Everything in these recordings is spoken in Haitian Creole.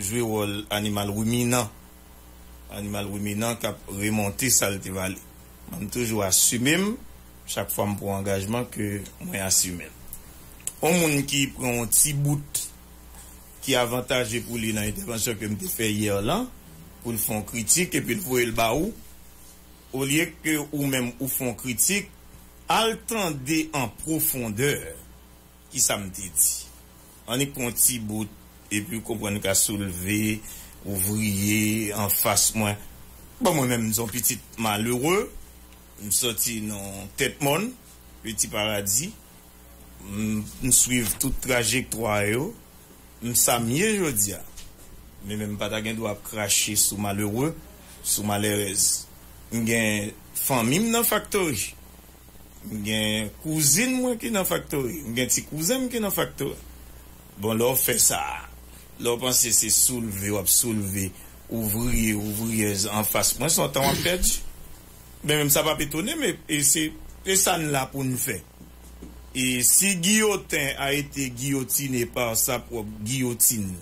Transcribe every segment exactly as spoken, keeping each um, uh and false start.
jwe wòl animal wiminan. Animal wiminan k ap remonte sa l te vale. Mwen, m toujou asime m chak fwa m pran angajman ke mwen asime l. Yon moun ki pran yon ti bout ki avantaje pou li nan entèvansyon ke m te fè yè lan, pou l fè yon kritik epi l voye l ba ou, olye ke ou menm ou fè yon kritik, al tande an pwofondè ki sa m te di. Annik pran yon ti bout, epi w konprann ka soulve, ouvriye, anfas mwen. Bon, mwen menm, m se yon pitit malere, m sòti nan tèt mòn, Peti Paradi. M, m swiv tout trajektwa yo. M sa m ye jodi a. Men, men m pa ta gen dwa ap krache sou malere, sou malerèz. M gen fanmi m nan faktori. M gen kouzin mwen ki nan faktori. M gen ti kouzen m ki nan faktori. Bon, lè w fè sa, lè w panse se soulve w ap soulve ouvriye, ouvriyèz anfas mwen, se yon tan w ap pèdi. Men, men sa p ap etone m, e, e se, e sa n la pou n fè. E si Guillotin a été guillotiné par sa propre guillotine.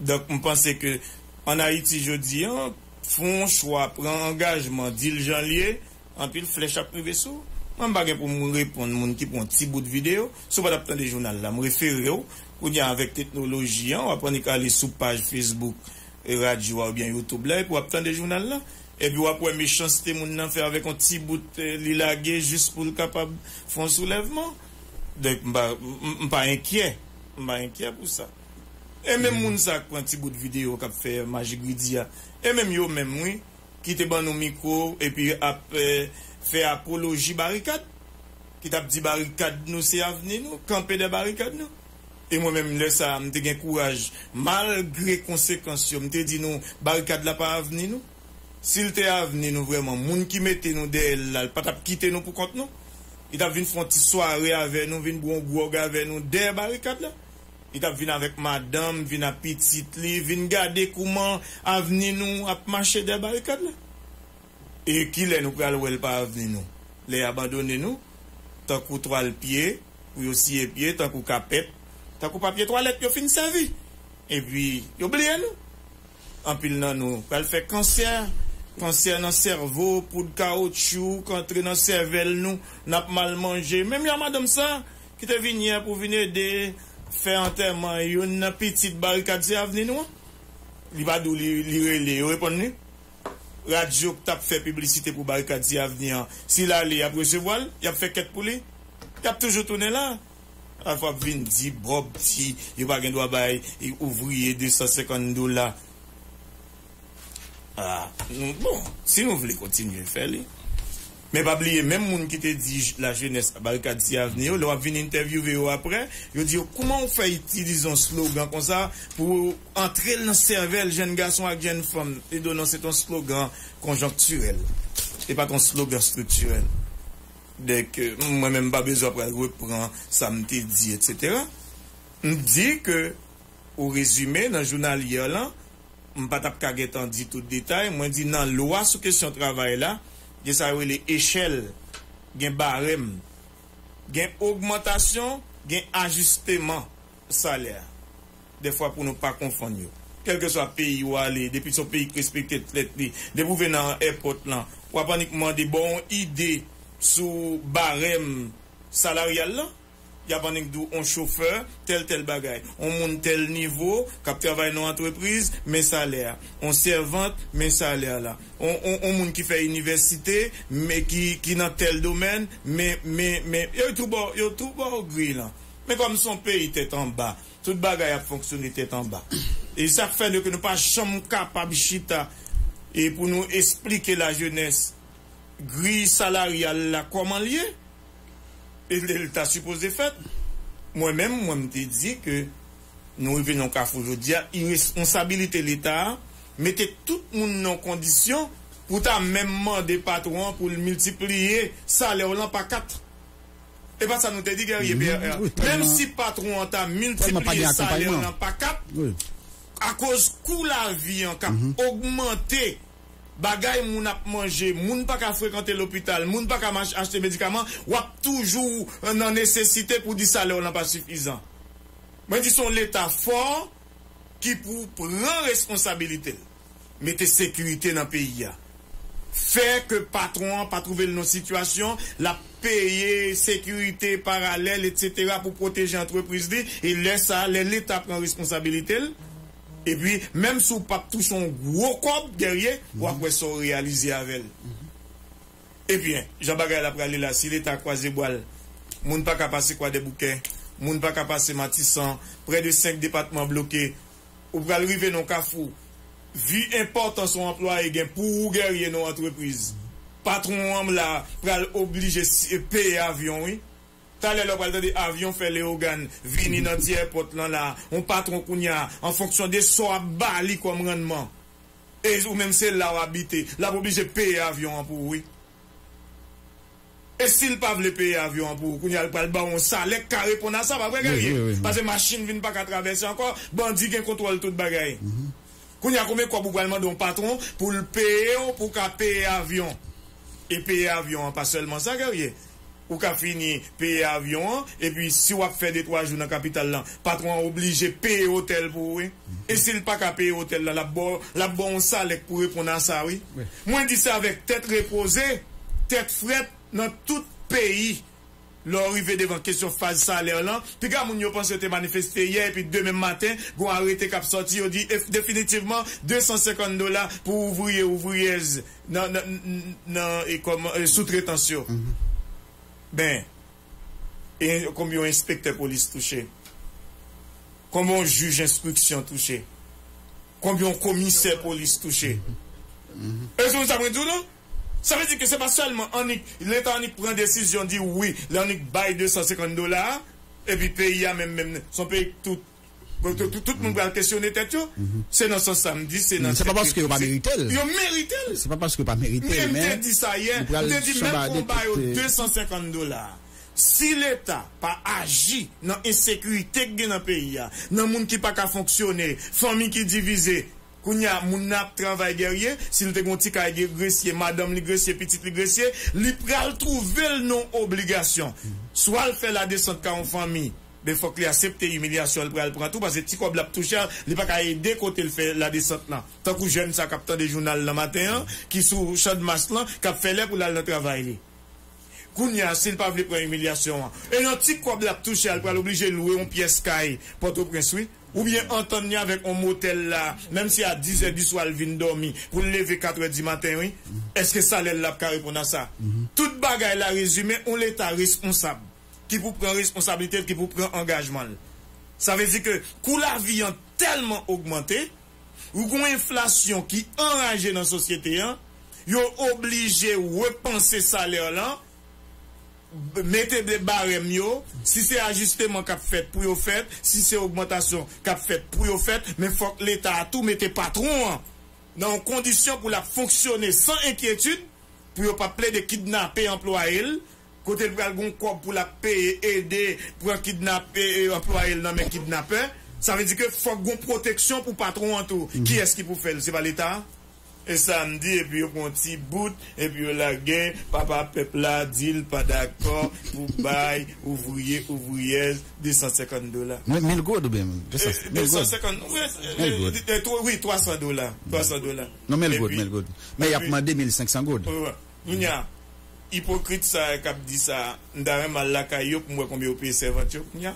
Donk, m panse ke ann Ayiti jodi a, fè yon chwa, pran angajman, di l jan l ye, anpil flèch ap rive sou ou. Mwen, m pa gen pou m reponn moun ki pran ti bout videyo. Si w pa t ap tande jounal la, m refere w. Kounye a, avèk teknoloji an, w ap annik ale sou paj Facebook, e, radyo a oubyen YouTube la, epi w ap tande jounal la. Epi w ap wè mechanste moun nan fè avèk yon ti bout, e, li lage jis pou l kapab fè yon soulèvman. Donk, m pa, m, m pa enkyè. M pa enkyè pou sa. E menm moun sa k pran ti bout videyo k ap fè majigridi a, e menm yo menm, wi, ki te ban nou mikwo epi ap, e, fè apoloji barikad, ki t ap di barikad nou se avni nou, kanpe dèyè barikad nou. E mwen menm, lè sa a, m te gen kouraj, malgre konsekans yo, m te di nou, barikad la pa avni nou. Si l te avni nou vrèman, moun ki mete nou dèyè l la, l pa t ap kite nou pou kont nou. Li t ap vin fè yon ti sware avè nou, vin bwè yon gwòg avè nou dèyè barikad la. Li t ap vin avèk madanm, vin ak pitit li, vin gade kouman avni nou ap mache dèyè barikad la. E kilè nou pral wè l pa avni nou? Lè y abandone nou, tankou twal pye, pou yo siye pye, tankou kapèt, tankou papye twalèt yo fin sèvi. Epi, yo bliye nou. Anpil nan nou pral fè kansè, kansè nan sèvo, poud kawotchou k antre nan sèvèl nou, n ap mal manje. Menm jan madanm sa, ki te vin yè pou vin ede fè antèman youn nan pitit barikad se avni nou an. Li pa di w li, li rele, yo reponn li. Radyo k t ap fè piblisite pou barikad se avni an, si l ale, y ap resevwa l, y ap fè kèt pou li, y ap toujou tounen la. Afè ap vin di Bòb di yo pa gen dwa bay ouvriye de san senkant dola. Ah, nou, bon, si nou vle kontinye fè li. Men pa bliye, menm moun ki te di j-, lajenès barikad se avni yo, lè w ap vin entèvyouve yo apre, yo di yo, kouman w fè itilize yon slogan konsa pou antre l nan sèvèl jèn gason ak jèn fanm? Edo, non, se t on slogan konjonktirèl. Se pa t on slogan estriktirèl. Donk, mwen menm, m pa bezwen pral repran sa m te di, etsetera. M di ke, o rezime, nan jounal yè lan, m pa t ap ka gentan di tout detay. Mwen di nan lwa sou kesyon travay la, gen sa yo rele echèl, gen barèm, gen ogmantasyon, gen ajisteman salè. Dèfwa pou nou pa konfonn yo. Kèlkeswa peyi w ale, depi se yon peyi k respekte tèt li, depi w rive nan èpòt lan, w ap annik mande, ba w yon ide sou barèm salaryal lan. Y ap annik di w yon chofè, tèl, tèl bagay. Yon moun tèl nivo, k ap travay nan yon antrepriz, men salè a. Yon sèvant, men salè la. Yon, yon, yon moun ki fè inivèsite, men ki, ki nan tèl domèn, men, men, men, yo tou ba w, yo tou ba w griy lan. Men kòm se yon peyi tèt anba, tout bagay ap fonksyone tèt anba. E sa k fè nou ke nou pa janm kapab chita e pou nou esplike lajenès griy salaryal la kòman l ye, e l, l ta sipoze fèt. Mwen menm, mwen, m te di ke nou rive nan yon kafou jodi a, iresponsabilite Leta a, mete tout moun nan yon kondisyon pou ta menm mande patwon an pou l miltipliye salè w lan pa kat. E pa sa nou te di, Guerrier Pierre? Menm si patwon an ta miltipliye salè w lan pa kat, akoz kou lavi an k ap ogmante, bagay moun ap manje, moun pa ka frekante lopital, moun pa ka mach-, achte medikaman, w ap toujou nan nesesite pou di salè w lan pa sifizan. Mwen di se yon Leta fò, ki pou pran responsabilite l, mete sekirite nan peyi a. Fè ke patwon an pa twouve l nan sitiyasyon l ap peye sekirite paralèl, etsetera, pou pwoteje antrepriz li, e lè sa a, lè Leta pran responsabilite l, epi, menm si w p ap touche yon gwo kòb, Guerrier, w ap wè sa w reyalize avè l. Ebyen, jan bagay la prale la, si Leta kwaze bwa l, moun pa ka pase Kwadèboukè, moun pa ka pase Matisan, prè de senk depatman bloke, ou pral rive nan yon kafou. Vi enpòtans yon anplwaye gen pou ou, Guerrier, nan yon antrepriz, patwon an la pral oblije si- peye avyon, wi. Talè lè w pral tande avyon fè Leyogàn vini nan ti èpòt lan la, yon patwon kounye a, an fonksyon de sa w ap ba li kòm rannman, e ou menm se la w abite, l ap oblije peye avyon an pou ou, wi. E si l pa vle peye avyon an pou ou, kounye a l pral ba w yon salè k ka reponn a sa, pa vre, Guerrier? Paske machin vin pa ka travèse ankò, bandi gen kontwòl tout bagay. Kounye a, konbyen kòb ou pral mande yon patwon pou l peye w, pou w ka peye avyon? E peye avyon an pa sèlman sa, Guerrier. Ou ka fini peye avyon an, epi si w ap fè de twa jou nan kapital lan, patwon an oblije peye otèl pou ou, wi. E si l pa ka peye otèl la, l ap ba w, l ap ba w yon salè k pou reponn a sa, wi. Mwen di sa avèk tèt repoze, tèt frèt, nan tout peyi. Lè w rive devan kesyon faz salè lan, piga moun yo panse yo te manifeste yè, epi demen maten, gon arete k ap sòti, yo di, e, definitivman, de san senkant dola pou ouvriye, ouvriyèz nan, nan, nan, e, kòman, e, soutretans yo. Ben, e konbyen yon enspektè polis touche? Konbyen yon jij enstriksyon touche? Konbyen yon komisè polis touche? Èske w konn sa mwen di w, non? Sa vle di ke se pa sèlman annik, Leta annik pran desizyon, di wi, l annik bay de san senkant dola, epi peyi a menm, menm, se yon peyi k tout, tout, tout, tout moun pral kesyone tèt yo. Se nan sans sa m di, se nan... Se pa paske yo pa merite l. Yo merite l. Se pa paske yo pa merite l, men m te di sa yè, m te di, menm pou ba yo de san senkant dola. Si Leta pa aji nan ensekirite k gen nan peyi a, nan moun ki pa ka fonksyone, fanmi ki divize, kounye a, moun nan ap travay, Guerrier, si l te gon ti kay, Gresye, madanm li Gresye, pitit li Gresye, li pral twouve l nan yon obligasyon. Swa l fè ladesant ka yon fanmi, men fòk li aksepte imilyasyon l pral pran tou, paske ti kòb l ap touche a, li pa ka ede kote l fè ladesant lan. Tankou jèn sa k ap tande jounal nan maten an, ki sou Channmas lan, k ap fè lè pou l al nan travay li. Kounye a, si l pa vle pran imilyasyon an, e nan ti kòb l ap touche a, l pral oblije lwe yon pyès kay Pòtoprens, wi. Oubyen antann li avèk yon motèl la, menm si a dizè di swa l vin dòmi, pou l leve katrè di maten, wi. Èske salè l la ap ka reponn a sa? Tout bagay la rezime yon Leta responsab, ki pou pran responsablite l, ki pou pran angajman l. Sa vle di ke kou lavi an tèlman ogmante, ou gon enflasyon ki anraje nan sosyete an, yo oblije repanse salè lan, mete de barèm yo, si se ajisteman k ap fèt pou yo fèt, si se ogmantasyon k ap fèt pou yo fèt, men fòk Leta a tou mete patwon an nan yon kondisyon pou l ap fonksyone san enkyetid, pou yo p ap plede kidnape anplwaye l, kote l pral gon kòb pou l ap peye, ede, pran kidnape, e, anplwaye l nan men kidnapè. Sa vle di ke fòk gon pwoteksyon pou patwon an tou. Kiyès ki pou fè l? Se pa Leta a? E sa m di, epi yo pran yon ti bout, epi yo lage, papa pèp la di l pa dakò pou bay ouvriye, ouvriyèz de san senkant dola. Mil, mil goud oubyen de san, e, mil goud. De san senkant, wi, e, e, e, twa, wi, twa san dola, twa san dola. Non, mil goud, mil goud. Men y ap mande mil senk san goud. Wi, wi. Kounye a, ipokrit sa k ap di sa, m ta renmen al lakay yo pou m wè konbyen yo peye sèvant yo kounye a.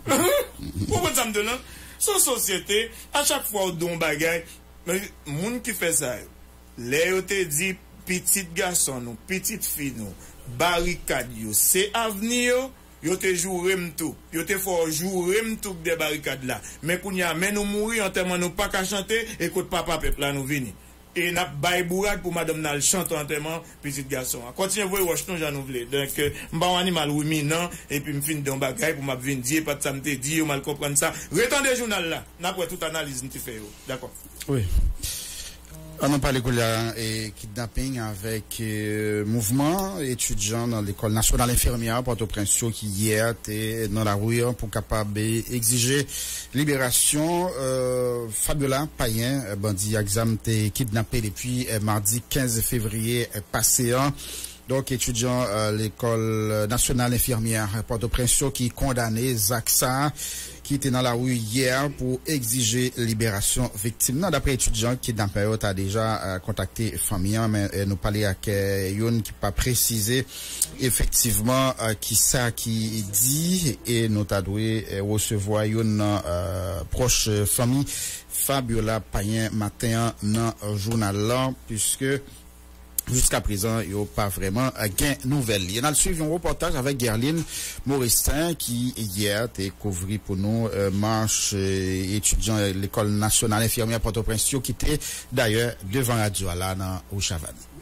Ou konprann sa m di w lan? Se yon sosyete, a chak fwa w di yon bagay, men moun ki fè sa yo, lè yo te di pitit gason nou, pitit fi nou, barikad yo, se avni yo, yo te joure m tou. Yo te fè w joure m tou k dèyè barikad la. Men kounye a, men nou mouri, antèman nou pa ka chante, e kot papa pèp la nou vini. E n ap bay bourad pou madanm nan al chante antèman pitit gason an. Kontinye voye wòch nou jan nou vle. Donk, euh, m pa yon animal ruminan, epi m fin di yon bagay pou m ap vin di, e pa t sa m te di, yo mal konprann sa. Retande jounal la, n ap wè tout analiz m te fè yo. Dakò. Wi. An nou pale kounye a, e, kidnaping avèk, e, mouvman etidyan nan Lekòl Nasyonal Enfimyè Pòtoprens yo ki yè te nan lari an pou kapab, e, egzije liberasyon, e, Fabiola Payen, e, bandi ak zam te kidnape depi, e, madi kenz fevriye, e, pase an. Donk, etidyan, e, Lekòl Nasyonal Enfimyè Pòtoprens yo ki kondane zak sa a, ki te nan lari yè pou egzije liberasyon viktim nan. Daprè etidyan, kidnapè yo ta deja kontakte fanmi an, men nou pale ak youn ki pa presize efektivman kisa ki di, e nou ta dwe resevwa youn nan pwòch fanmi Fabiola Payen maten an nan jounal lan, piske jiska prezan yo pa vrèman gen nouvèl li. N al swiv yon repòtaj avèk Guerline Moristin ki yè te kouvri pou nou mach etidyan lekòl nasyonal enfimyè Pòtoprens yo ki te dayè devan radyo a la nan Wouchavàn.